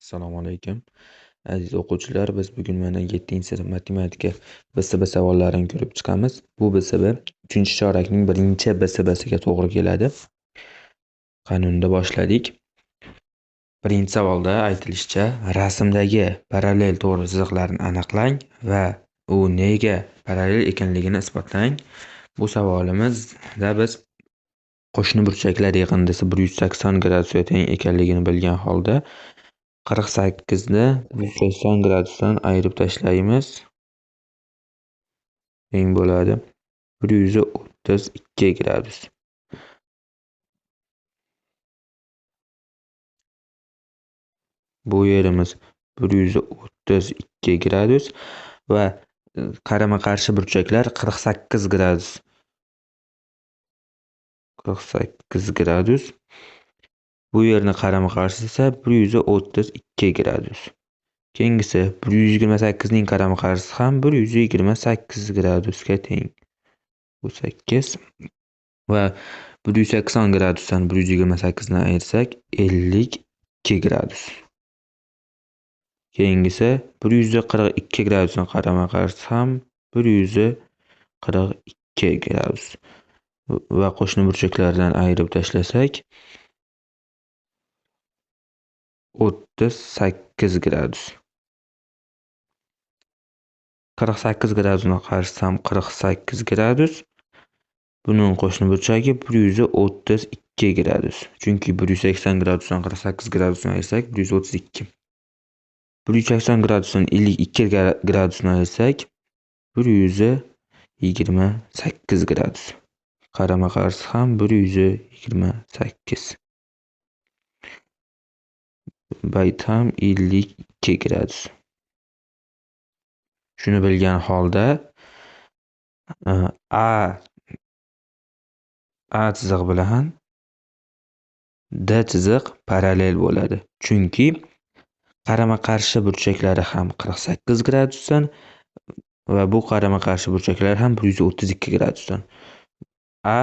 Assalomu alaykum. Aziz o'quvchilar, biz bugun mana 7-sinf matematika BSB savollarini ko'rib chiqamiz. Bu BSB 3-chorakning 1 BSBsiga to'g'ri keladi. Qanunda boshladik. Birinchi savolda aytilishicha, rasmdagi parallel to'g'ri chiziqlarni aniqlang va u nega parallel ekanligini isbotlang. Bu savolimizda biz qo'shni burchaklar yig'indisi 180 gradusga teng ekanligini bilgan holda 48 ni 180 gradusdan ayirib tashlaymiz. Teng bo'ladi 132 gradus. Bu yerimiz 132 gradus va qarama-qarshi burchaklar 48 gradus. 48 gradus. Bu yerni qarama-qarshisi esa 132 gradus. Keyingisi 128 ning qarama-qarshisi ham 128 gradusga teng. Bu 8 va 180 gradusdan 128 ni ayirsak 52 gradus. Keyingisi 142 gradusning qarama-qarshisi ham 142 gradus. Va qo'shni burchaklardan ayirib tashlasak 38 gradus. 48 gradusning qarshisi ham 48 gradus. Buning qo'shni burchagi 132 gradus. Chunki 180 gradusdan 48 gradusni ayirsak 132. 180 gradusdan 52 gradusni ayirsak 128 gradus. Qarama-qarshisi ham 128. Bayt ham 52 gradus. Shuni bilgan holda A chiziq bilan D chiziq parallel bo'ladi. Chunki qarama-qarshi burchaklari ham 48 gradusdan va bu qarama-qarshi burchaklar ham 132 gradusdan. A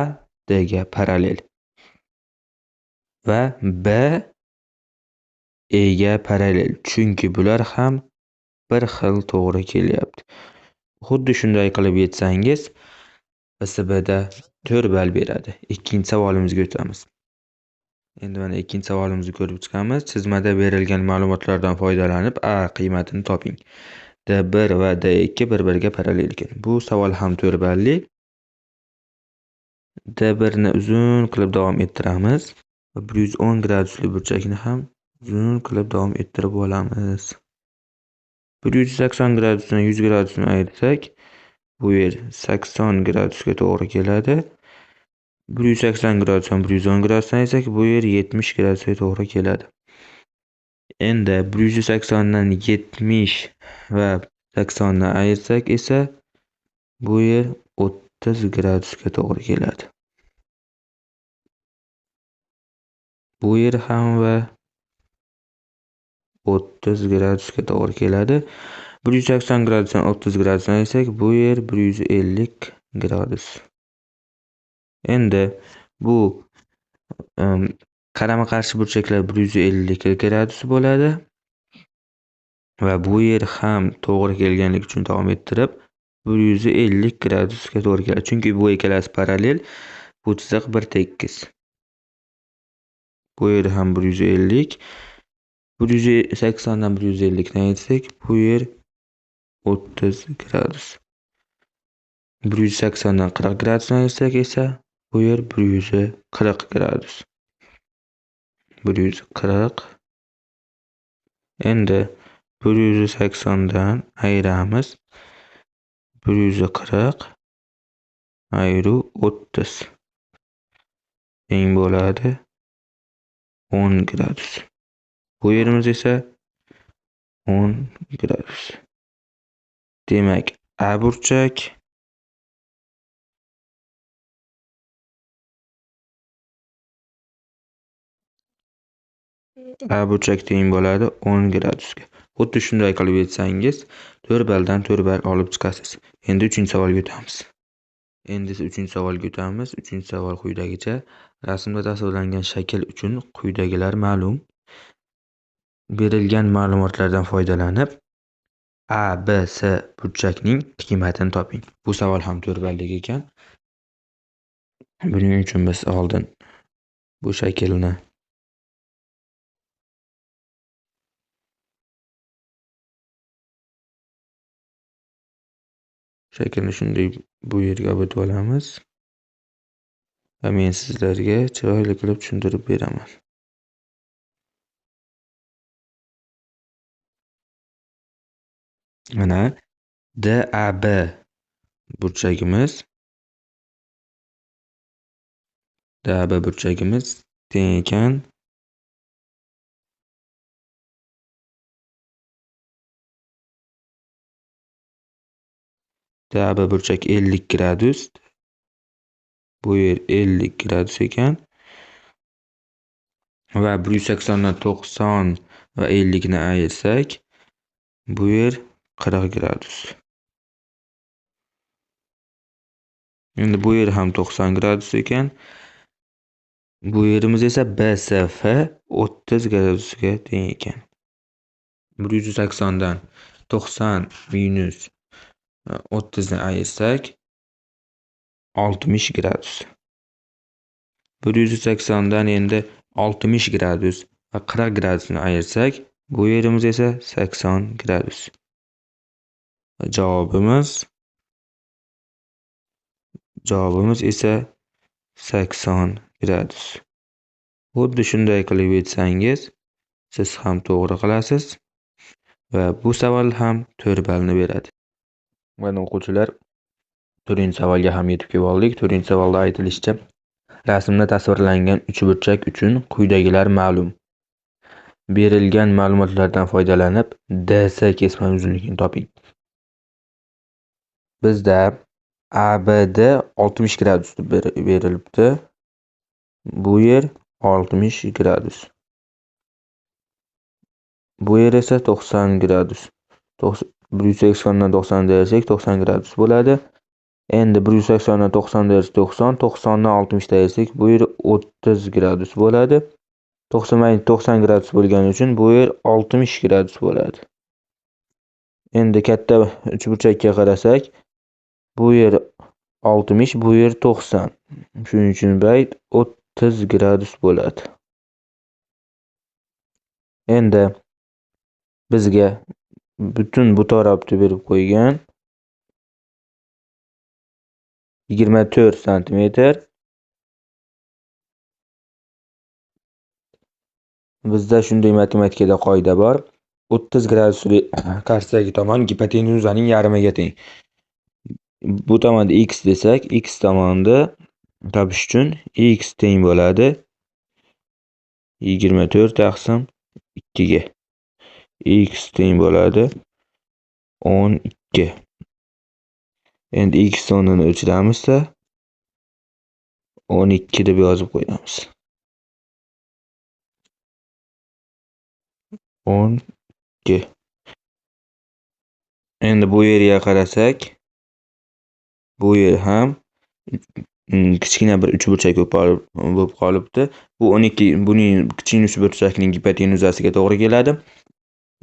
D ga parallel va B E ga parallel, chunki bular ham bir xil to'g'ri kelyapti. Xuddi shunday qilib yetsangiz BSBda 4 ball beradi. Ikkinchi savolimizga o'tamiz. Endi mana ikkinchi savolimizni ko'rib chiqamiz. Chizmada berilgan ma'lumotlardan foydalanib A qiymatini toping. D1 va D2 bir-biriga parallel ekan. Bu savol ham 4 balli. D1 ni uzun qilib davom ettiramiz va 110 gradusli burchakni ham uzun qilib davom ettirib olamiz. 180 gradusdan 100 gradusni ayirsak, bu yer 80 gradusga to'g'ri keladi. 180 gradusdan 110 gradusni ayirsak, bu yer 70 gradusga to'g'ri keladi. Endi 180 dan 70 va 80 ni ayirsak esa bu yer 30 gradusga to'g'ri keladi. Bu yer ham va 30 gradusga to'g'ri keladi. 180 gradusdan 30 gradusni ayirsak, bu yer 150 gradus. Endi bu qarama-qarshi burchaklar 150 gradus bo'ladi va bu yer ham to'g'ri kelganligi uchun davom ettirib 150 gradusga to'g'ri keladi. Chunki bu ikkalasi parallel, bu chiziq bir tekis. Bu yer ham 150. 180 dan 150 ni ayirsak, bu yer 30 gradus. 180 dan 40 gradusni ayirsak esa bu yer 140 gradus. 140. Endi 180 dan ayiramiz. 140 ayiruv 30 teng bo'ladi 10 gradus. Bu yerimiz esa 10 gradus. Demak, A burchak teng bo'ladi 10 gradusga. Xuddi shunday qilib yetsangiz 4 balldan 4 ball olib chiqasiz. Endi 3-savolga o'tamiz. Endi esa 3-savolga o'tamiz. 3-savol quyidagicha. Rasmda tasvirlangan shakl uchun quyidagilar ma'lum. Berilgan ma'lumotlardan foydalanib ABC burchakning qiymatini toping. Bu savol ham 4 ballik ekan. Buning uchun biz oldin bu shaklni shunday bu yerga o'tib olamiz va men sizlarga chiroyli qilib tushuntirib beraman. Mana DAB burchagimiz teng ekan DAB burchak 50 gradus. Bu yer 50 gradus ekan. Va 180 dan 90 va 50 ni ayirsak, bu yer 40 gradus. Endi bu yer ham 90 gradus ekan. Bu yerimiz esa BSF 30 gradusga teng ekan. 180 dan 90 minus 30 ni ayirsak 60 gradus. 180 dan endi 60 gradus va 40 gradusni ayirsak, bu yerimiz esa 80 gradus. Javobimiz esa 80 gradus. Xuddi shunday qilib yetsangiz, siz ham to'g'ri qilasiz va bu savol ham 4 ballni beradi. Mana o'quvchilar, 4-savolga ham yetib kelib oldik. 4-savolda aytilishicha, rasmda tasvirlangan uchburchak uchun quyidagilar ma'lum. Berilgan ma'lumotlardan foydalanib DS kesma uzunligini toping. Bizda ABD 60 gradus deb berilibdi. Bu yer 60 gradus. Bu yer esa 90 gradus. 180 dan 90 ayirsak 90 gradus bo'ladi. Endi 180 dan 90 ayirsak 90, 90 dan 60 ayirsak bu yer 30 gradus bo'ladi. 90 gradus bo'lgani uchun bu yer 60 gradus bo'ladi. Endi katta uchburchakka qarasak, bu yer 60, bu yer 90. Shuning uchun bayt 30 gradus bo'ladi. Endi bizga butun bu tarafni berib qo'ygan 24 santimetr. Bizda shunday matematikada qoida bor. 30 gradusli qarshisidagi tomon gipotenuzaning yarmiga teng. Bu tomonda x desak, x tomonni topish uchun x teng bo'ladi 24 taqsim 2 ga. X teng bo'ladi 12. Endi x o'rnini o'chiramizda 12 deb yozib qo'yamiz. 12. Endi bu yerga qarasak, bu yer ham kichkina bir uchburchak bo'lib qolibdi. Bu 12, buning kichkina uchburchakning gipotenuzasiga to'g'ri keladi.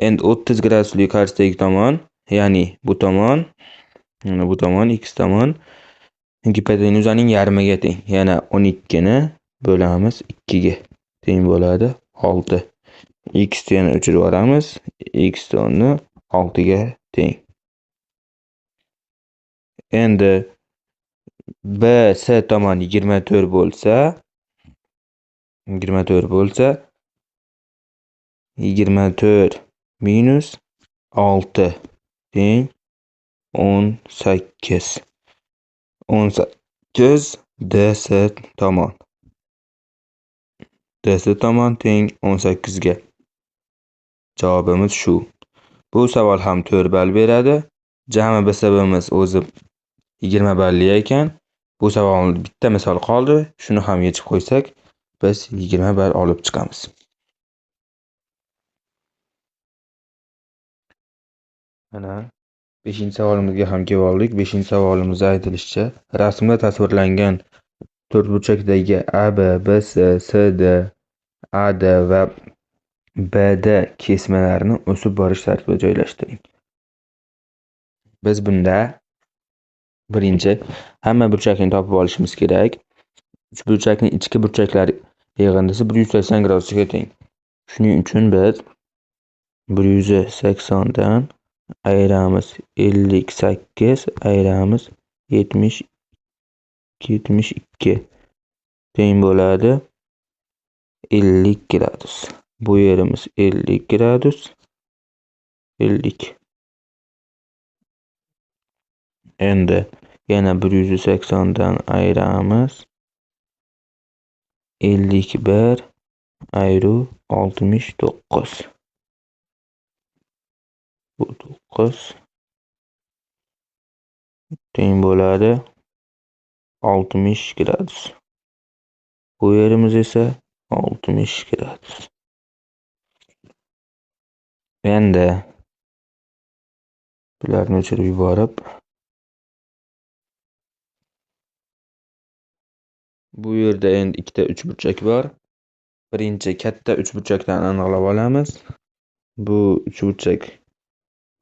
Endi 30 gradusli qarshisidagi tomon, ya'ni bu tomon, mana bu tomon x tomon gipotenuzaning yarmiga teng. Yana 12 ni bo'lamiz 2 ga teng bo'ladi 6. X ni yana o'chirib yuboramiz. X o'rni 6 ga teng. Endi BC tomon 24 bo'lsa, 24 bo'lsa 24 minus 6 teng 18. 18 DC tomon. DC tomon teng 18 ga. Javobimiz shu. Bu savol ham 4 ball beradi. Jami BSBimiz o'zi 20 balli ekan. Bu savolni bitta misol qoldi. Shuni ham yechib qo'ysak, biz 20 ball olib chiqamiz. Mana 5-savolimizga ham kelib oldik. 5-savolimizda aytilishicha, rasmda tasvirlangan to'rtburchakdagi AB, BC, CD, AD va BD kesmalarini o'sib borish tartibida joylashtiring. Biz bunda birinchi hamma burchakni topib olishimiz kerak. Uchburchakning ichki burchaklari yig'indisi 180 gradusga teng. Shuning uchun biz 180 dan ayiramiz 58 ayiramiz 72 teng bo'ladi 50 gradus. Bu yerimiz 50 gradus. 50. Endi yana 180 dan ayiramiz 51 ayiruv 69. Bu 9 teng bo'ladi 60 gradus. Bu yerimiz esa 60 gradus. Endi bularni o'chirib yuborib, bu yerda endi ikkita uchburchak bor. Birinchi katta uchburchakdan aniqlab olamiz. Bu uchburchak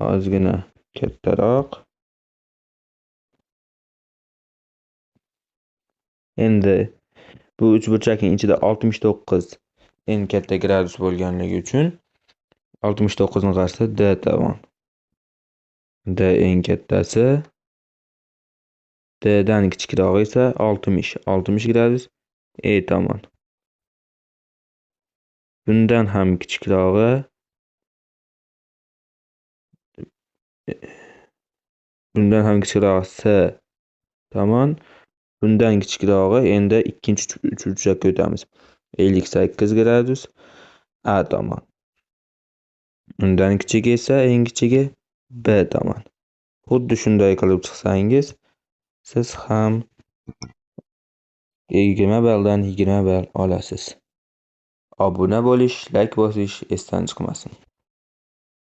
ozgina kattaroq. Endi bu uchburchakning ichida 69 eng katta gradus bo'lganligi uchun 69 ning qarshisi D tomon. D eng kattasi. D dan kichikrog'i esa 60. 60 gradus E tomon. Bundan ham kichikrog'i S tomon. Bundan kichikrog'i endi ikkinchi uchburchakka o'tamiz. 58 gradus A tomon. Undan kichigi esa eng kichigi B tomon. Xuddi shunday qilib chiqsangiz, siz ham 20 balldan 20 ball olasiz. Obuna bo'lish, like bosish esdan chiqmasin.